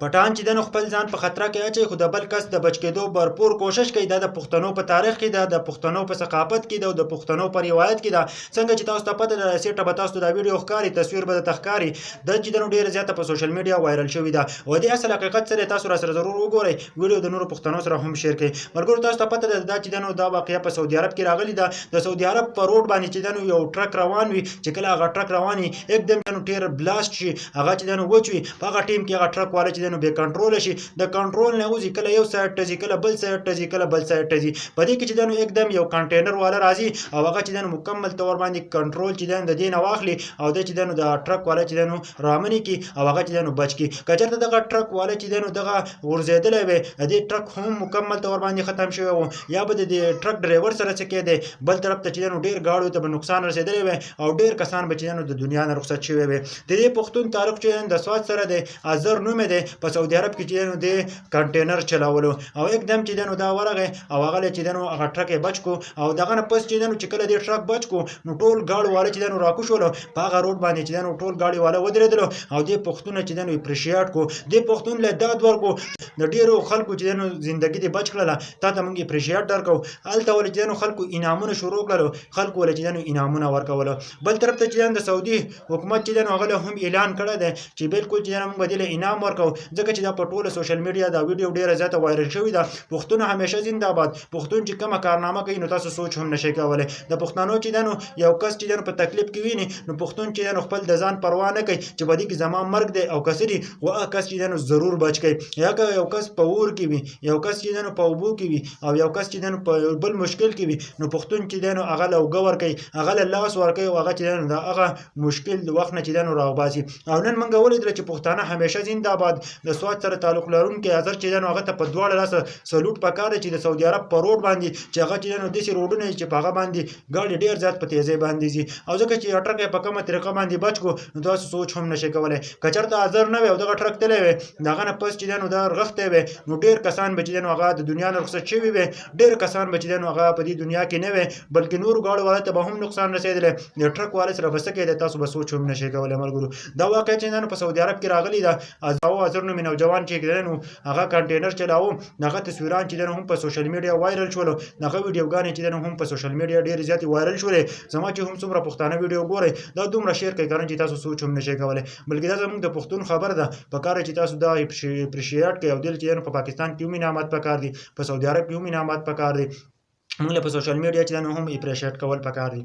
پټان چې دنو خپل ځان په خطر کې اچي، خو د بل کس د بچ کېدو برپور کوشش کوي. دا د پښتنو په تاریخ کې ده، د پښتنو په ثقافت کې ده او د پښتنو په روایت کې ده. څنګه چې تاسو ته پته ده، سیټه به تاسو ته دا ویډیو ښکاري، تصویر به درته ښکاري. دا چې دنو ډیره زیاته په سوشل میډیا وایرل شوې ده او د اصل حقیقت سره تاسو را سره ضرور وګورئ. ویډیو د نورو پښتنو سره هم شیر کړئ. ملګرو، تاسو ته پته ده، دا چې دنو دا واقعیا په سعودي عرب کې راغلي ده. د سعودي عرب په روډ باندې چې دنو یو ټرک روان وي، چې کله هغه ټرک روان وي، एकदम دنو ټیر بلاست شي، هغه چې دنو وچوي. په هغه ټیم کې هغه ټرک والا چې دنو بې کنټرول شي، د کنټرول نه وځي، کله یو سایډ ته ځي، کله بل سایډ ته ځي، کله بل سایډ ته ځي. په دې کې چې دنو एकदम یو کنټینر والا راځي او هغه چې دنو مکمل تور باندې کنټرول چې دنو د دې نه واخلي او د چې دنو د ټرک والا چې دنو رامنې کی او هغه چې دنو بچ کی. کچرته دغه ټرک والا چې دنو دغه غورځېدلی وي، د دې ټرک هم مکمل تور باندې ختم شوی وو، یا به د دې ټرک ډرایور سره څه کېدی، بل طرف ته چې دنو ډېر گاړو ته به نقصان رسېدلی وي او ډېر کسان به چې دنو د دنیا نه رخصت شوی وي. د دې پښتون تعلق چې د سوات سره دی، ازر نوم دی. په سعودي عرب کې چې دنو د کنټینر چلولو او एकदम چې دنو دا ورغی او هغه چې دنو هغه ټرک یې بچ کو. او دغه نه پس چې دنو چې کله دې ټرک بچ کو، نو ټول گاړو والا چې دنو راکوشولو په هغه روډ باندې چې دنو ټول گاړي والا ودرېدلو او دې پښتون چې دنو اپریشیټ کو، دې پښتون له داد ورکو، د ډیرو خلکو چې دنو زندگی دې بچ کړله، تا ته موږ اپریشیټ درکو. هلته ولې چې دنو خلکو انعامونه شروع کړلو، خلکو ولې چې دنو انعامونه ورکولو. بل طرف ته چې دنو د سعودي حکومت چې دنو هغه هم اعلان کړی دی چې بالکل چې دنو موږ به دې له انعام ورکو، ځکه چې دا په ټوله سوشل میډیا دا ویډیو ډیره زیاته وایرل شوې ده. پښتون همیشه زنده باد. پښتون چې کومه کارنامه کوي، نو تاسو سوچ هم نشئ کولی. د پښتنو چې دنو یو کس چې دنو په تکلیف کې ویني، نو پښتون چې دنو خپل د ځان پروا نه کوي چې په دې کې زما مرګ دی او کس دی، خو هغه کس چې دنو ضرور بچ کوي. یا که یو کس په اور کې وي، یو کس چې دنو په اوبو کې وي او یو کس چې دنو په بل مشکل کې وي، نو پښتون چې دنو هغه له اوږه ورکوي، هغه له لاس ورکوي او هغه چې دنو د هغه مشکل د وخت نه چې دنو راوباسي. او نن موږ ولیدل چې پښتانه همیشه زنده باد. د سوات سره تعلق لرونکی ازر چې دنو هغه ته په دواړه لاسه سلوټ پکار دی چې د سعودي عرب په روډ باندې چې هغه چې دنو داسې روډونه چې په هغه باندې ګاډي ډېر زیات په تیزۍ باندې ځي، او ځکه چې یو ټرک یې په کومه طریقه باندې بچ کو، نو تاسو سوچ هم نشئ کولی. که چېرته ازر نه وی او دغه ټرک تللی وی، د هغه نه پس چې دنو دا رغښتی وی، نو ډېر کسان به چې دنو هغه د دنیا نه رخصت شوي وی، ډېر کسان به چې دنو هغه په دې دنیا کې نه وی، بلکې نورو ګاډو والا ته به هم نقصان رسېدلی. د ټرک والا سره به څه کېدی، تاسو به سوچ هم نشئ کولی. ملګرو، دا واقعه چې دنو په سعودي عرب کې راغلي ده. ازاو ازر نومې نوجوان چې دنو هغه کنټینر چلاوه، دغه تصویران چې دنو هم په سوشل میډیا وایرل شول، دغه ویډیوګانې چې دنو هم په سوشل میډیا ډېرې زیاتې وایرل شولې. زما چې هم څومره پښتانه ویډیو ګورئ، دا دومره شیر کوي کنه چې تاسو سوچ هم نشئ کولی، بلکې دا زموږ د پښتون خبره ده. پکار چې تاسو دا اپریشیټ کړئ او دل چې دنو په پاکستان کې هم انعامات پکار دي، په سعودي عرب کې هم انعامات پکار دي، موږ له په سوشل میډیا چې دنو هم اپریشیټ کول پکار دي.